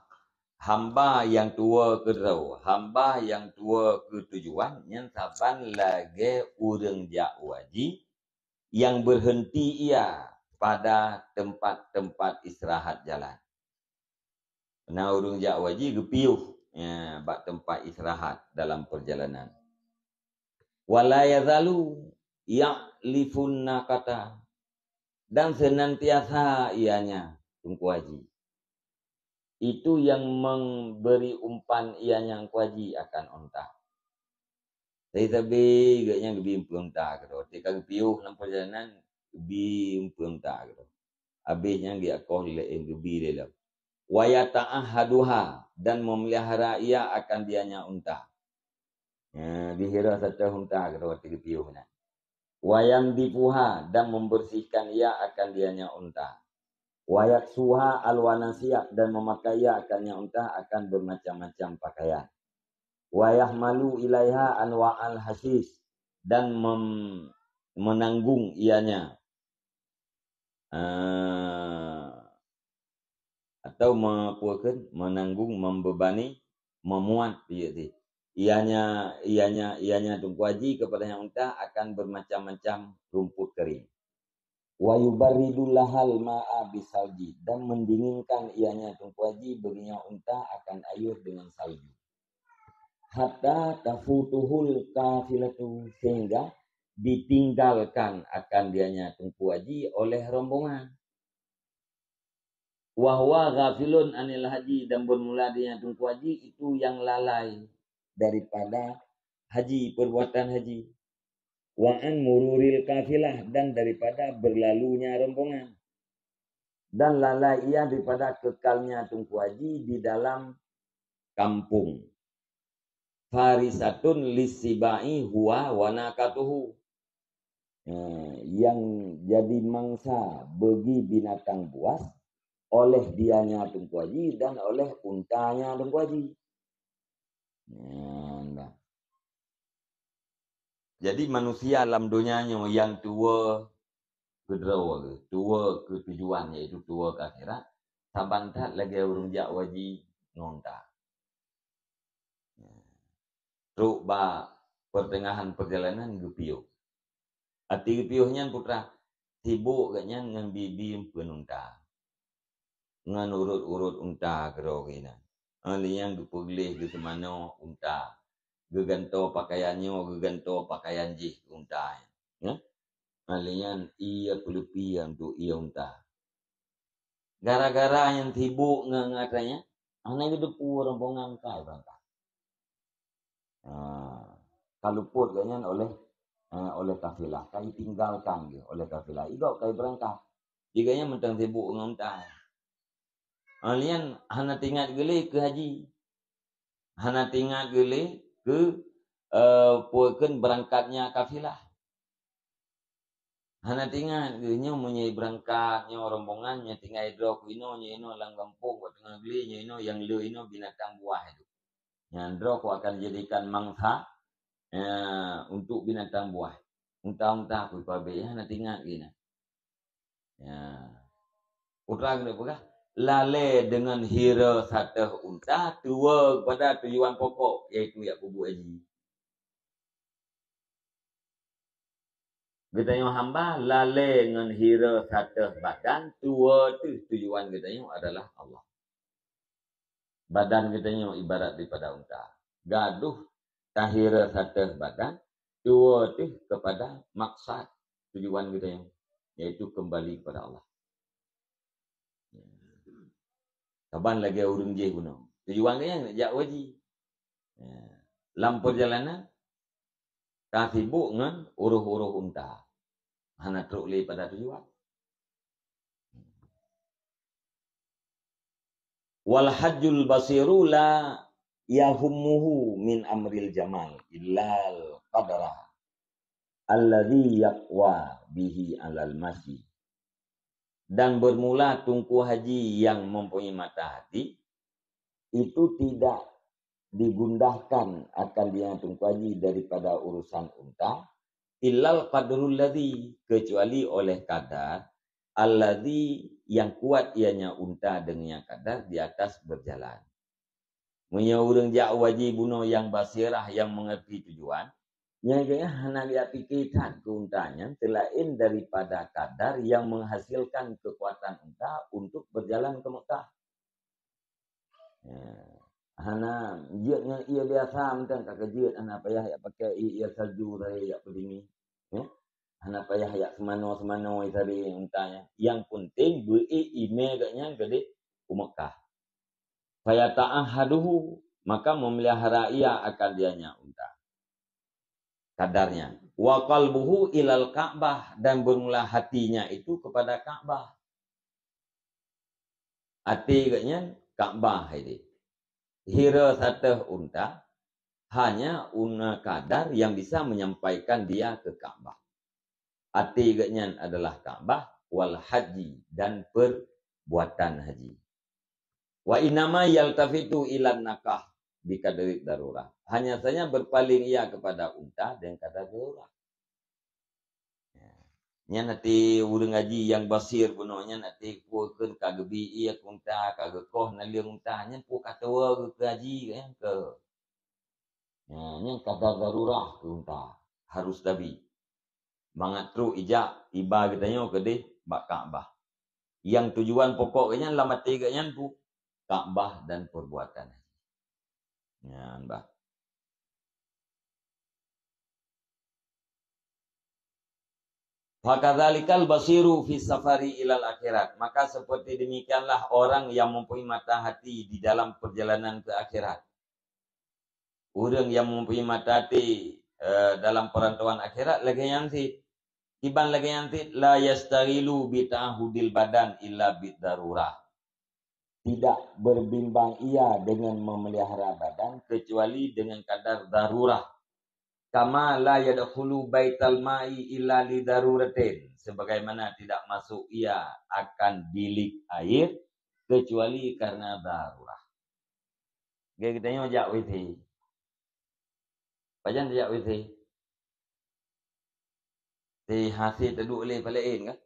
hamba nyang tuwoe keudroe, hamba nyang tuwoe keu tujuan, nyan saban lagée ureuëng jak haji nyang berhenti ia pada tempat-tempat istirahat jalan. Na ureuëng jak haji geupiôh, ya, bak teumpat istirahat dalam perjalanan. Wala yazalu ya'lifun naqata, dan senantiasa ianya, Teungku Haji, itu yang memberi umpan ianya Teungku Haji akan onta. Tapi sabe geuh nyan geubi umpeu unta keudroe. Watée ka geupiôh lam perjalanan, geubi umpeu unta keudroe. Habéh nyan geuakoh lé, geubi lé lom. Wa yata'ahhaduha, dan memelihara ia akan dianya unta. Ya, dihira sateue unta keudroe watée geupiôh nyan. Wa yandifuha, dan membersihkan ia akan dianya unta. Wa yaksuha alwana siyab, dan memakai ia akan nya unta akan bermacam-macam pakaian. Wa yahmalu ilaiha anwa'al hasyis, dan mem-, menanggung ianya, eh, atau me-, peue kheun, menanggung, membebani, memuat, iya sih. Ianya, ianya, ianya Teungku Haji kepada nya unta akan bermacam-macam rumput kering. Wa yubarridu lahal ma'a bisalji, dan mendinginkan ianya Teungku Haji bagi nya unta akan air dengan salju. Hatta tafutuhul qafilatu, sehingga ditinggalkan akan dianya Teungku Haji oleh rombongan. Wa huwa ghafilun anil haji, dan bermula dianya Teungku Haji itu yang lalai daripada haji, perbuatan haji. Wa an mururil kafilah, dan daripada berlalunya rombongan. Dan lalai ia daripada kekalnya Teungku Haji di dalam kampung. Farisatun lisibai huwa wa naqatuhu. Eh, yang jadi mangsa bagi binatang buas oleh dianya Teungku Haji dan oleh untanya Teungku Haji. Nah, nah. Jadi manusia lam donya nyoe nyang tuwoe keu droe, tuwoe keu tujuan, yaitu tuwoe keu akhirat, saban that lagèe ureueng jak u haji ngon unta. Trok bak pertengahan perjalanan geupiôh. Até geupiôh nyan putra, sibok geuh nyan ngon bi-bi eumpeuen unta. Ngon urot-urot unta keudroe geuh nyan. Ngon lheueh nyan geupeugleh geuseumanoe unta. Geugantoe pakaian nyoe, geugantoe pakaian jih keu unta nyan. Ya? Ngon lheueh nyan ie peuleupie untuk ie unta. Gara-gara nyan sibok ngon, ngon atra nyan, hana geuteupeue rombongan ka beurangkat. Ha, ka luput geuh nyan oleh, eh, oleh kafilah, ka ditinggalkan geuh oleh kafilah. Igob ka beurangkat. Di geuh nyan mantong sibok ngon unta. Ha, lheueh nyan hana teuingat geuh lé keu haji. Hana teuingat geuh lé keu, eh, peue kheun beurangkatnya kafilah. Hana teuingat geuh nyoe meunyoe beurangkat, nyoe rombongan, nyoe tinggai droe keu inoe, nyoe inoe lam gampông, bak teungoh glé, nyoe inoe nyang le inoe binatang buah itu. Nyang droe ku akan jadikan mangsa, eh, untuk binatang buah. Unta-unta ku ipabe, hana teuingat geuh nyan. Ya. Putra keuneuk peugah, lalé deungon hira sateuh unta tuwoe kepada tujuan pokok, yaitu jak peubuet haji. Geutanyoe hamba lalé ngon hira sateuh badan, tuwoe teuh tujuan geutanyoe adalah Allah. Badan geutanyoe ibarat daripada unta. Gadoh tahira sateuh badan, tuwoe teuh kepada maksad tujuan geutanyoe, yaitu kembali kepada Allah. Saban lagèe ureueng jih bunoe. Tujuan geutanyoe jak u haji. Ya. Lam perjalanan, ka sibok ngon uroh-uroh unta. Hana trok lé pada tujuan. Wal hajjul basiru la yahummuhu min amril jamal illal qadra alladzi yaqwa bihi alal masyi. Dan bermula Teungku Haji yang mempunyai mata hati, itu tidak digundahkan akan dia Teungku Haji daripada urusan unta, illal qadrul ladzi, kecuali oleh kadar, alladzi, yang kuat ianya unta dengannya kadar di atas berjalan. Meunyoe ureueng jak u haji bunoe nyang basirah, nyang mengerti tujuan, nyan geuh hana geupike that keu unta nyan seulaén daripada kadar nyang menghasilkan kekuatan unta untuk berjalan ke Mekah. Ya. Hana jeuet ngon ie biasa mantong ka keujeuet, hana payah jak pakai ie, ie salju sabe jak peudingin. Ya. Hana payah jak seumanoe-seumanoe sabe unta nyan. Nyang penting beu-ék imé geuh nyan keudéh u Mekah. Fayata'ahhaduhu, maka memelihara ia akan dianya unta. Kadarnya. Wa qalbuhu ilal Ka'bah, dan bermula hatinya itu kepada Ka'bah. Até geuh nyan Ka'bah hai deh. Hira sateuh unta, hanya una kadar yang bisa menyampaikan dia ke Ka'bah. Até geuh nyan adalah Ka'bah, wal haji, dan perbuatan haji. Wa innama yaltafitu ilan nakah bikadri darurah. Hanya saja berpaling ia kepada unta dengan kadar darurah. Ya. Nyan até ureueng haji nyang basir bunoe nyan até peue kheun ka geubi ie keu unta, ka geukoh naleueng unta, nyan peue ka tuwoe geuh keu haji nyan keu. Ya, nyan kadar darurah keu unta harus tabi. Mangat trok ijak iba geutanyoe keudéh bak Ka'bah. Nyang tujuan pokok geuh nyan lam até geuh nyan peue? Ka'bah dan perbuatan haji. Nyan bah. Fakadzalikal basiru fi safari ilal akhirat. Maka seperti demikianlah orang yang mempunyai mata hati di dalam perjalanan ke akhirat. Ureueng nyang mempunyai mata até, eh, dalam perantauan akhirat lagèe nyan cit. Kiban lagèe nyan cit, "La yastaghilu bi ta'ahudil badan illa bid darurah." Tidak berbimbang ia dengan memelihara badan kecuali dengan kadar darurah. "Kama la yadkhulu baital ma'i illa li daruratin." Sebagaimana tidak masuk ia akan bilik air kecuali karena darurah. Geutanyoe jak W C. Pajan tajak W C? Ti hase taduek lé paleng kan?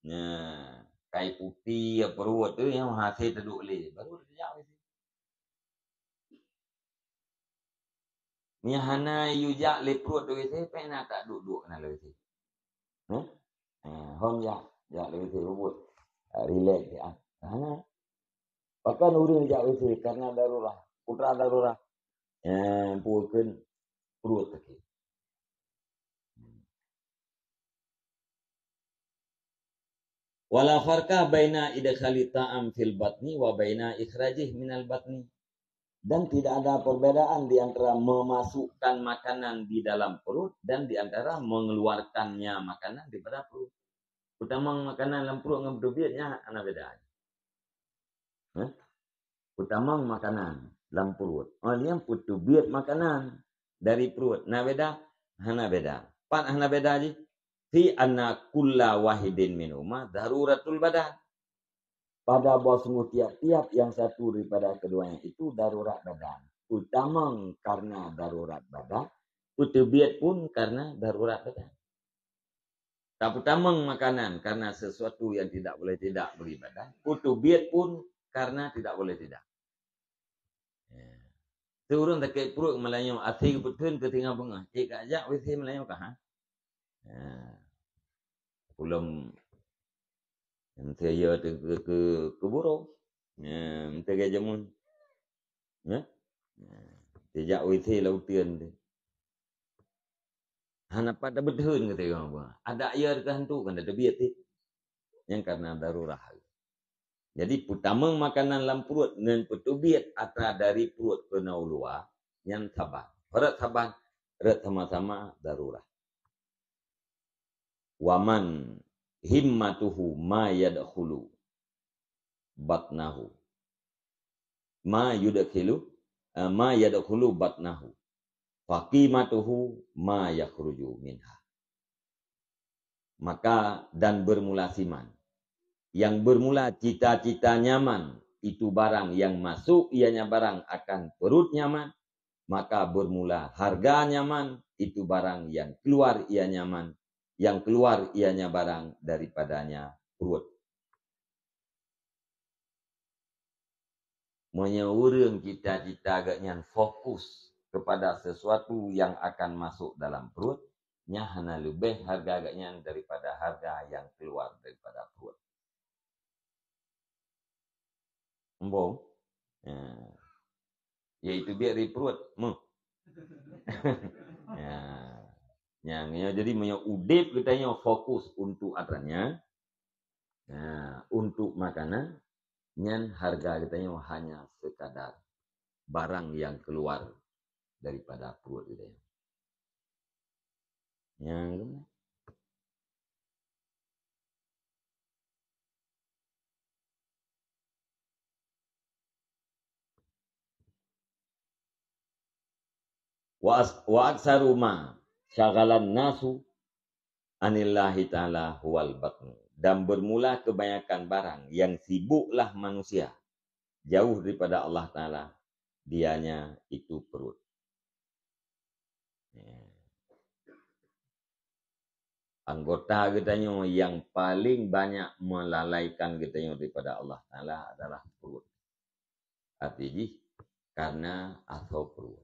Nah, kai puti ya peuruet tu nyang hase taduek lé. Baru tajak W C. Meunyo hana yue jak lé pruet lé W C, payah na taduek-duek keunan lé W C. Hah? Ha, hom jak, jak lé W C, peubuet. Ha, rileks sikit, ah. Hana. Pakon ureueng jak W C karena darurah, ultra darurah. Eh, pukon pruet sakét. Wala farqa baina idkhali ta'am fil batni wa baina ikhrajih minal batni. Dan tidak ada perbedaan di antara memasukkan makanan di dalam perut dan di antara mengeluarkannya makanan daripada perut. Peutamong makanan lam perut ngon peuteubiet nyan hana beda. Hah? Peutamong makanan lam perut. Oh, lheuh nyan peuteubiet makanan dari perut. Na beda? Hana beda. Pat hana beda jih? Fi anna kulla wahidin minhuma daruratul badan. Pada bahwa sungguh tiap-tiap yang satu daripada keduanya itu darurat badan. Peutamong karena darurat badan, peuteubiet pun karena darurat badan. Tapeutamong makanan karena sesuatu yang tidak boleh tidak bagi badan, peuteubiet pun karena tidak boleh tidak. Ya. Ti ureueng sakét pruet malam nyoe, até geupeutheun keu singoh beungoh. Cit ka jak W C malam nyoe kah, ha? Ya. Ulôn meuteuyue teu keu, keu, keu buroe. Ya, meuteugèt jameun. Ya? Ya. Tijak W C lam uteuen teuh. Hana pat tabeutheun keu singoh beungoh. Adak yue teuka hantu kan tateubiet cit. Nyan karena darurah. Jadi, peutamong makanan lam pruet ngon peuteubiet atra dari pruet keunoe u luwa, nyan saban. Rot saban, rot sama-sama darurah. Wa man himmatuhu ma yadkhulu batnahu. Ma yudkhilu, eh, ma yadkhulu batnahu. Fa qimatuhu ma yakhruju minha. Maka, dan bermula siman. Yang bermula cita-cita nyaman, itu barang yang masuk ianya barang akan perut nyaman, maka bermula harga nyaman, itu barang yang keluar ia nyaman, yang keluar ianya barang daripadanya perut. Meunyoe ureueng cita-cita geuh nyan fokus kepada sesuatu yang akan masuk dalam perut, nyan hana leubeh harga geuh nyan daripada harga yang keluar daripada perut. Embong. Ya. Yaitu biet di perut. Meuh. Ya. Nyang, ya, jadi meunyoe udép geutanyoe fokus untuk atra nyan, ya, untuk makanan, nyan harga geutanyoe hanya sekadar barang yang keluar daripada perut geutanyoe. Nyang Wa as-, wa aktsaru ma syaghalan nasu anillahi ta'ala huwal batnu. Dan bermula kebanyakan barang yang sibuklah manusia jauh daripada Allah Ta'ala, dianya itu perut. Ya. Anggota geutanyoe yang paling banyak melalaikan geutanyoe daripada Allah Ta'ala adalah perut. Arti jih, karena asoe perut.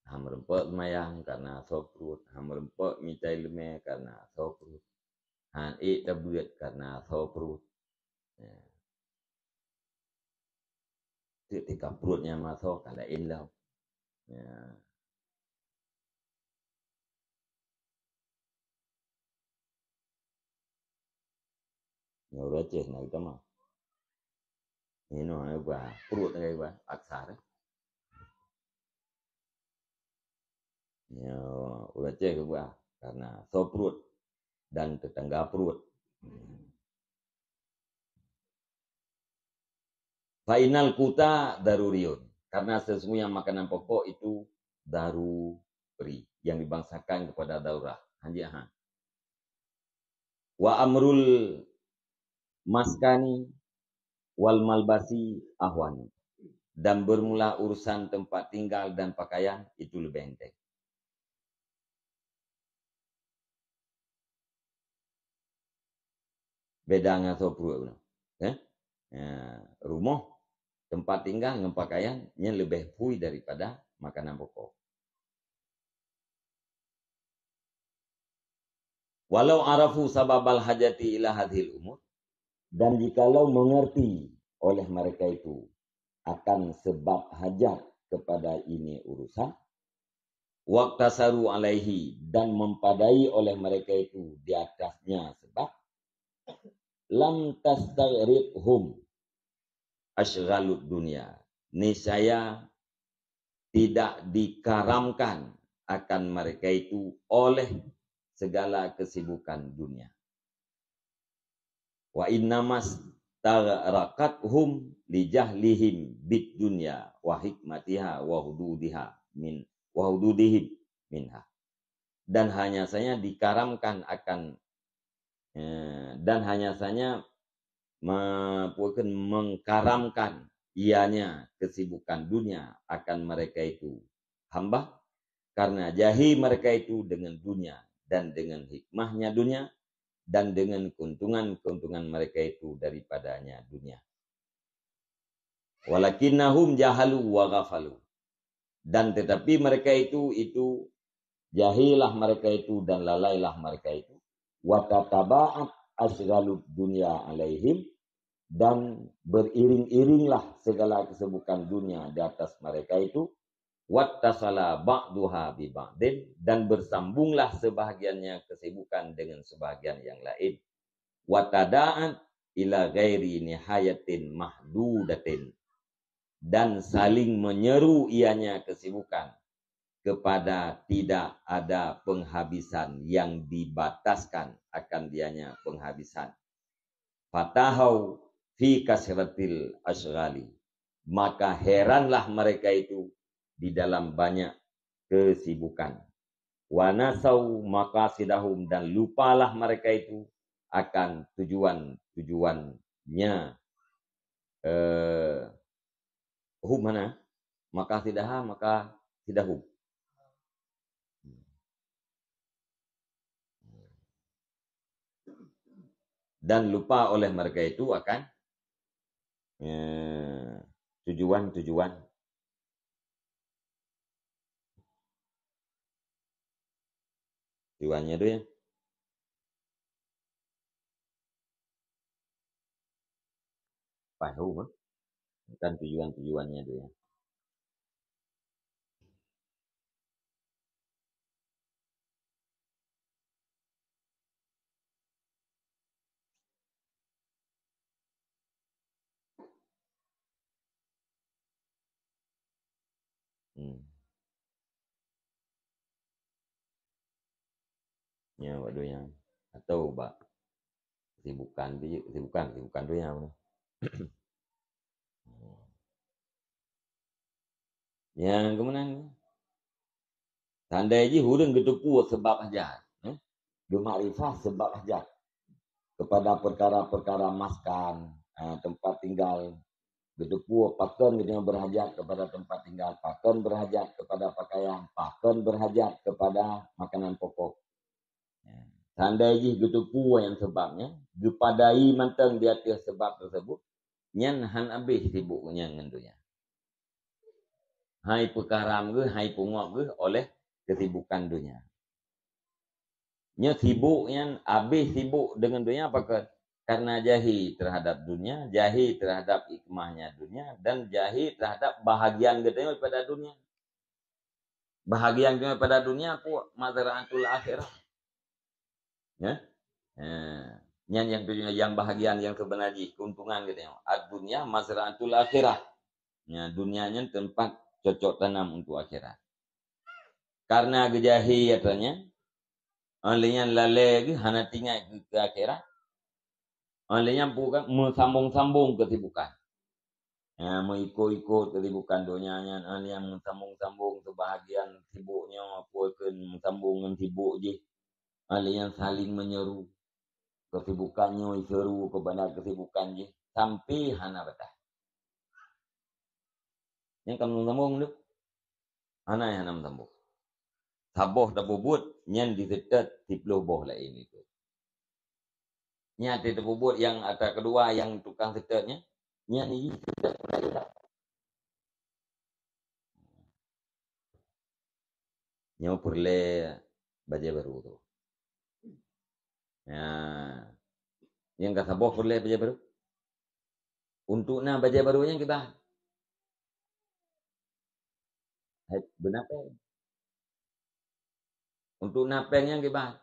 Han meurumpok seumayang karena asoe perut, han meurumpok mita ileumèe karena asoe perut, han ék tabeuet karena asoe perut. Ya. Tiep-tiep ka pruet nyang meuasoe ka laén lom. Ya. Nyoe ureueng Aceh na geutamah. Inoe ba pruet ngon ba aksar. Ya, ureueng Aceh keubah karena soe pruet dan tetangga pruet. Fa innal quta daruriyun. Karena sesungguhnya makanan pokok itu daruri, yang dibangsakan kepada darurat. Hanjeuet han. Wa amrul maskani wal malbasi ahwanu. Dan bermula urusan tempat tinggal dan pakaian itu lebih enteng. Beda ngon soe pruet bunoe. Eh? Ya, rumoh, tempat tinggal ngon pakaian nyan leubeh phui daripada makanan pokok. Walau arafu sababal hajati ila hadhil umur, dan jikalau mengerti oleh mereka itu akan sebab hajat kepada ini urusan, waktasaru alaihi, dan mempadai oleh mereka itu di atasnya sebab, lam tastaghribhum asyghalud dunya, niscaya tidak dikaramkan akan mereka itu oleh segala kesibukan dunia. Wa innamas taghraqathum li jahlihim bid dunya wa hikmatiha wa hududiha min, wa hududihim minha. Dan hanya saja dikaramkan akan, eh, dan hanya saja me-, bukan mengkaramkan ianya kesibukan dunia akan mereka itu hamba, karena jahi mereka itu dengan dunia dan dengan hikmahnya dunia dan dengan keuntungan-keuntungan mereka itu daripadanya dunia. Walakinnahum jahalu wa ghafalu. Dan tetapi mereka itu, itu jahilah mereka itu dan lalailah mereka itu. Wa tataba'at asyghalud dunya alaihim, dan beriring-iringlah segala kesibukan dunia di atas mereka itu. Wattasala ba'duha bi ba'din, dan bersambunglah sebahagiannya kesibukan dengan sebahagian yang lain. Watada'at ila ghairi nihayatin mahdudatin, dan saling menyeru ianya kesibukan kepada tidak ada penghabisan yang dibataskan akan dianya penghabisan. Fatahau fi kasratil asyghali, maka heranlah mereka itu di dalam banyak kesibukan. Wa nasau maqasidahum, dan lupalah mereka itu akan tujuan-tujuannya. Eh, hum mana? Maqasidaha, maqasidahum. Dan lupa oleh mereka itu akan, eh, tujuan-tujuan. Tujuannya tu ya. Paham, eh? Bukan tujuan-tujuannya tu ya. Hmm. Nyan bak donya. Atau bak kesibukan tu je, kesibukan, kesibukan donya mana. Nyang keumeunang, tandai jih ureueng geuteupeue sabab hajat, eh? Geumakrifah sabab hajat kepada perkara-perkara maskan, eh, tempat tinggal, geuteupeue pakon geutanyoe berhajat kepada tempat tinggal, pakon berhajat kepada pakaian, pakon berhajat kepada makanan pokok. Ya. Tandai jih geuteupeue nyang sabab nyan, geupadai mantong di ateueh sabab tersebut, nyan han abéh sibuk nyan ngon donya. Hai peukaram geuh, hai peungok geuh oleh kesibukan donya. Nyoe sibuk nyan abéh sibuk deungon donya pakon? Karena jahi terhadap dunia, jahi terhadap hikmahnya dunia, dan jahi terhadap bahagian geutanyoe pada dunia. Bahagian geutanyoe pada dunia peue? Mazra'atul akhirah. Ya? Ha. Nyan nyang tujuan, nyang bahagian nyang seubeunar jih, keuntungan geutanyoe. Ad-dunya mazra'atul akhirah. Ya, dunia nyan tempat cocok tanam untuk akhirat. Karena geujahé atra nyan, óh lheueh nyan lalée geuh hana teuingat keu, keu akhirat. Óh lheueh nyan bukan meusambong-sambong keusibukan. Ya, meuikot-ikot keusibukan donya nyan, óh lheueh nyan meusambong-sambong seubahagian sibuk nyoe, peue kheun meusambong ngon sibuk jih. Óh lheueh nyan saling meunyeru. Keusibukan nyoe jiseuru keupada keusibukan jih, sampai hana bataih. Nyan ka meusambong-sambong tu. Hana nyang hana meusambong. Saboh tapeubuet, nyan diseutôt siplôh boh laén itu. Nyan tapeubuet nyang ata keudua nyang tukang seutôt nyan, nyan jih seutôt laén. Nyoe peureulée bajée barô tu. Ya. Nyang ka saboh peureulée bajée barô. Untuk na bajée barô nyan kiban. Hai, beuna péng. Untuk na péng nyan kiban.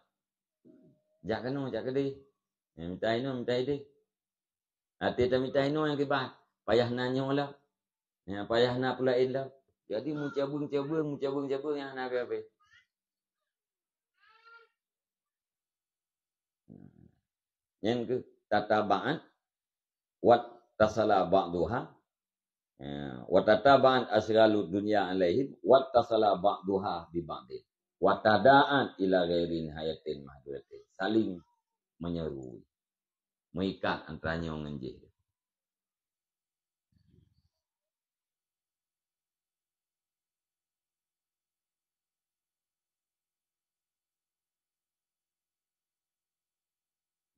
Jak keunoe, jak keudeh. Nyang mita inoe, mita ideh. Até tamita inoe nyang kiban. Payah na nyoe lah. Ya, payah na peulaén lah. Jadi meucabeueng-cabeueng, meucabeueng-cabeueng nyang hana habéh-habéh. Nyan keuh tataba'at wattasala ba'duha. Ya, wa tataba'at asghalud dunya alaihim wattasala ba'duha bi ba'din. Wa tada'at ila ghairi nihayatin mahduratin. Saling menyerui. Meuikat antara nyoe ngon jih.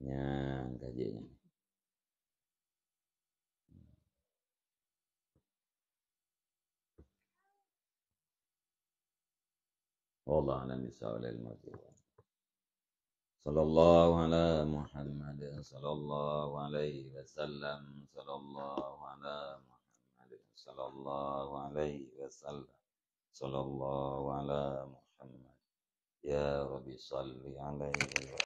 Nyan ka jih nyan. Wallahu a'lam bishawab. Sallallahu ala Muhammad, sallallahu alaihi wasallam, sallallahu ala Muhammad, sallallahu alaihi wasallam, sallallahu ala Muhammad. Ya Rabbi salli alaihi wa